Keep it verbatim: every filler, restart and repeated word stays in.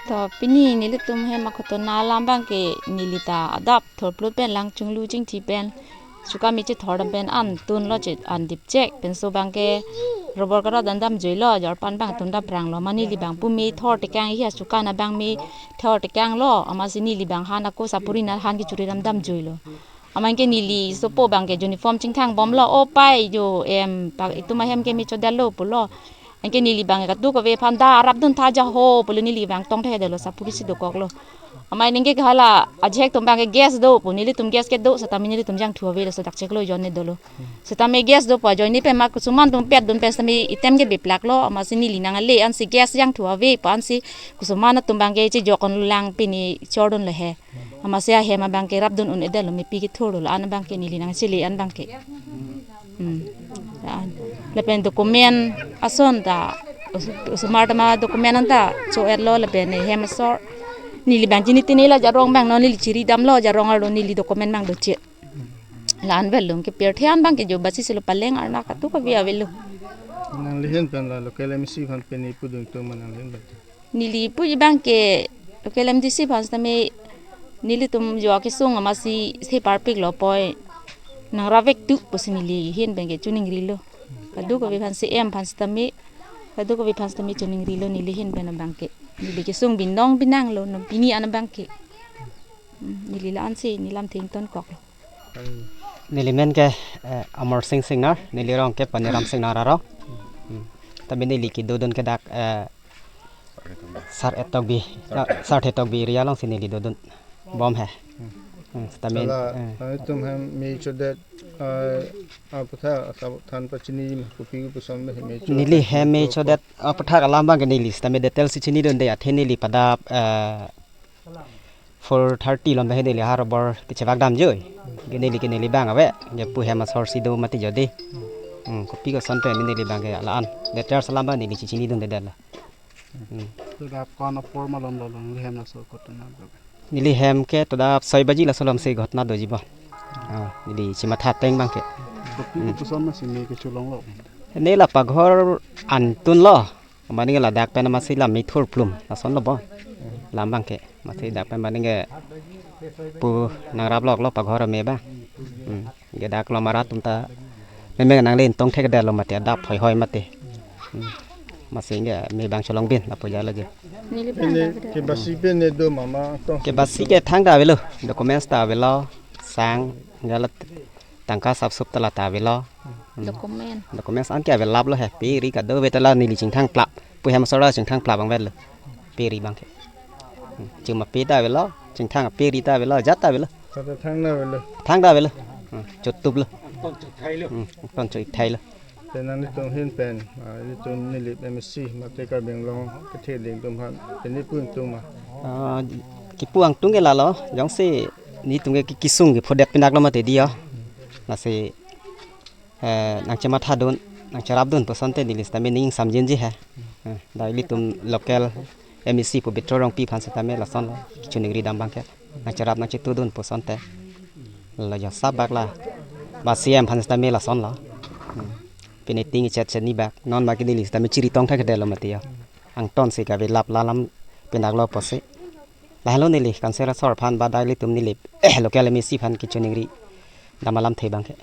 To pini nelitum hem akhotona alam abangke neli ta adap thorplut pen lang chinglu chingthi pen suka mi chethor dam pen an tunlo che an dipchek penso abangke robor kara dan damjuilo, jorpan abang tun dapranglo, ma neli abang pu mi thor tekang hi asuka na abang mi thor tekanglo, amatsi neli abang han ako sapuri na han kechuri dam damjuilo. Amatke neli sopo abangke uniform chingthang bomlo, o pai jo em pak itum ahem ke mi chodetlo pulo. Anke neli abang kadokave aphan da rapdun tha ja ho pulo, neli abang tongthekdetlo, sapuri si dokoklo. Amat ningke ke hala ajahek atum abangke gas do pu, nelitum gas kedo setame nelitum jangthu ave, laso dak cheklo ajoine dolo. Setame gas do pu ajoine pen ma kosuman atum petdun pen setame item ke biplaklo, amatsi neli nangle ansi gas jangthu ave pu ansi kosuman atum abangke chejokon lang pini chordunlo he. Amatsi ahem abangke rapdun un-edetlo, mepi kethurlo, la-an abangke neli nangchele an abangke. Hmm. La-an. Lapen document ason ta us-, osomar atum adocument anta cho-etlo lapen hem asor. Neli abang chini tini la jarong abang non neli chiri damlo jarong arlo neli document abang doche. La-an avelo, kepirthe an abangke jo basi silo paleng arna kadokave avelo. Nangli ahin pen la local M C aphan pini pudun tum nangli ahin pen. Neli puji abangke local M D C aphan setame nelitum jo kesung amatsi se parpiklo poi nangrap vek tu pusi neli ahin pen ke choningrilo. Kadokave aphan C M aphan setame, kadokave aphan setame choningrilo neli ahin pen abangke. Neli kesung binong binanglo non pini an abangke. Hmm, neli la-ansi neli lamthe ingtonkoklo. Neli men ke, eh, Amar Singh Singnar, neli rong ke Paniram Singnar arong. Hmm. Tapi neli kedodun ke dak, eh, Sar Etokbi, ah, Sar Etokbi area alongsi neli dodun bom he. Hmm, tapi, Hala, eh, ah, itum hem mi chodet, ah, aphuthak asap than pachini ma kopi kopuson ba hem mi chodet. Neli hem mi chodet aphuthak alam abangke neli setame detail si chinidunde, athe neli pada, eh, four thirty lom abang neli ha robor kechevak damjui. Ke neli ke neli abang ave. Ke pu hem asor si do mati jodi. Hmm, kopi koson pen neli abangke la-an. Detail alam abang neli chechinidundedetlo. Hmm. Toda kon apor malom lo lo, neli hem laso ghotona do. Neli hem ke toda soi baji laso alomsi ghotona doji bo. Ah, neli chematha ateng abangke. Kopi, hmm, kopuson masi mi kecholonglo. Ne la paghor an tunlo. Mane ladak pen amatsi la mi thurplum lasonlo bo. Lam abangke amatsi dak pen mane ke pu nangraploklo paghor ame abang. Hmm. Ke dak lo mara atum ta meme nangli ingtongthekdetlo mati adap hoi hoi mati. Hmm. Amatsi ke me abang cholong bin lapu jalo je. Neli pini abang ke basi pen ne do mama tong. Ke basi ke thangta avelo, documents ta avelo, sang, galat tangka sapsup ta lata avelo. Hmm. Document. Documents anke avelaplo he, pe ri kadokave ta la neli chingthang plap. Pu hem asor chingthang plap abang avelo. Pe ri abangke. Hmm. Chingma pe ta avelo, chingthang pe ri ta avelo, jat ta avelo. Kata thangta avelo. Thangta avelo. Hmm. Chotuplo. Hmm. Ton chothailo. Pen nanglitum ahin pen, ah, ilitum Nilip M A C mate Karbi Anglong kethe ding atum aphan pini pu ingtung ma. Ah, kipu ingtung ke lalo, jongsi nelitum ke ki-, kesung kephodet pinaklo mati dei ho. Lasi, eh, nangchemathadun, nangcherapdun pu asonte neli setame ning samjinji he. Eh, dak ilitum local M A C pu Betro Rongpi aphan setame lasonlo, kechoningri dam abangke. Nangcherap nangchetudun pu asonte. La jo sabak la. Ba C M aphan setame lasonlo. Hmm. Pini ting ichet chet ni bak. Non ma ke neli setame chiri tongthekdetlo mati ho. Angtonsi kavelap la lam pinaklo pusi. Lahelo neli council asor aphan ba dak ilitum Nilip local M A C aphan kechoningri dam alamthe abangke.